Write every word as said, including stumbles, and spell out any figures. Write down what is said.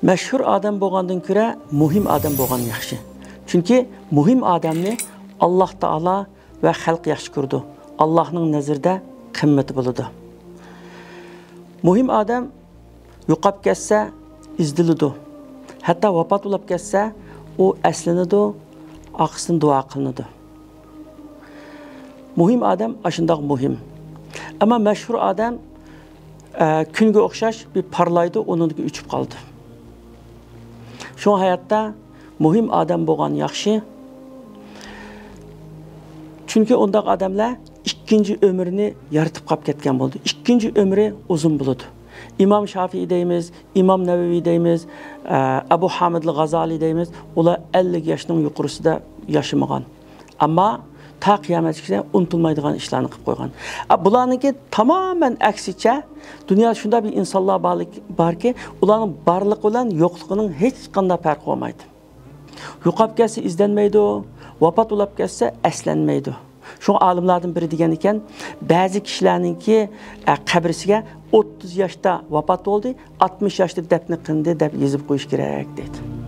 مەشھۇر ئادەم بولغاندىن كۆرە مۇھىم ئادەم بولغان ياخشى. چۈنكى مۇھىم ئادەمنى ئاللاھ تائالا ۋە خەلق ياخشى كۆرىدۇ. ئاللاھنىڭ نەزىرىدە قىممىتى بولىدۇ. مۇھىم ئادەم يوقاپ كەتسە، ئىزدىلىدۇ. ھەتتا ۋاپات بولاپ كەتسە، ئۇ ئەسلىنىدۇ، ئارقىسىدىن دۇئا قىلىنىدۇ. مۇھىم ئادەم ئاشۇنداق مۇھىم. ئەمما مەشھۇر ئادەم، ئە، كۈنگە ئوخشاش بىر پارلايدۇ، ئۇنىڭدىن كېيىن ئۆچۈپ قالىدۇ. شۇڭا ھاياتتا مۇھىم ئادەم بولغان ياخشى. چۈنكى ئۇنداق ئادەملەر ئىككىنچى ئۆمرىنى يارىتىپ قاپ كەتكەن بولىدۇ. ئىككىنچى ئۆمرى ئۇزۇن بولىدۇ. ئىمام شافىئىي دەيمىز، ئىمام نەۋەۋىي دەيمىز، ئە، ئەبۇ ھامىدىل غازالىي دەيمىز. ئۇلار ئەللىك ياشنىڭ يۇقىرىسىدا ياشىمىغان. ئەمما تا قىيامەتكىچە ئۇنتۇلمايدىغان ئىشلارنى قىلىپ قويغان. ئە، بۇلارنىڭكى تامامەن ئەكسىچە، دۇنيادا شۇنداق بىر ئىنسانلار بارلىق-، باركى، ئۇلارنىڭ بارلىقى بىلەن يوقلۇقىنىڭ ھېچقانداق پەرقى بولمايدۇ. يوقاپ كەتسە ئىزدەنمەيدۇ، ۋاپات بولاپ كەتسە ئەسلەنمەيدۇ. شۇڭا ئالىملاردىن بىرى دېگەن ئىكەن، بەزى كىشىلەرنىڭكى، ئە، قەبرىسىگە ئوتتۇز ياشتا ۋاپات بولدى، ئاتمىش ياشتا دەپنە قىلىندى دەپ يېزىپ قويۇش كېرەك دەيدۇ.